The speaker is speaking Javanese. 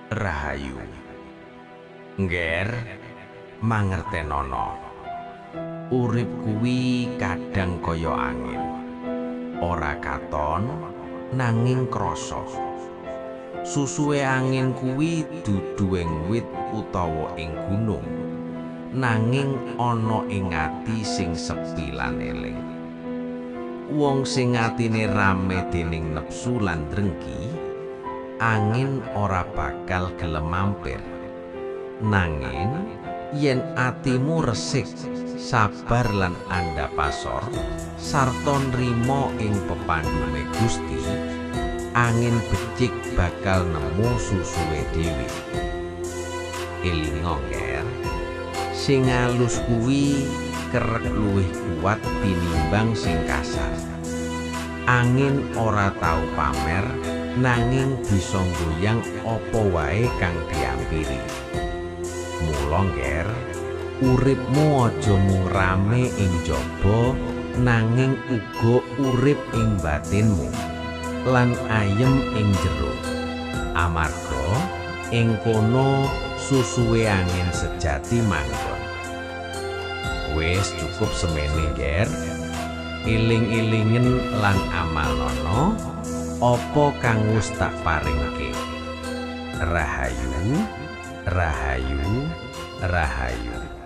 Rahayu. Ngger, mangertenono. Urip kuwi kadang kaya angin. Ora katon nanging krasa. Susuhe angin kuwi dudu ing wit utawa ing gunung, nanging ana ing ati sing sepi lan eling. Wong sing atine rame dening nepsu lan drengki, angin ora bakal gelem mampir. Nanging yen atimu resik, sabar lan andhap asor sarta nrima ing pepandume Gusti, angin becik bakal nemu susuhe dhewe. Elinga, Nger, sing alus kuwi kerep luwih kuat tinimbang sing kasar. Angin ora tau pamer, nanging bisa nggoyang apa wae kang diampiri. Mula, Ngger, uripmu aja mung rame ing jaba, nanging uga urip ing batinmu lan ayem ing jero. Amarga ing kono susuhe angin sejati manggon. Wis cukup semene, Ngger. Eling-elingen lan amalana apa kang wis tak paringke. Rahayu, rahayu, rahayu.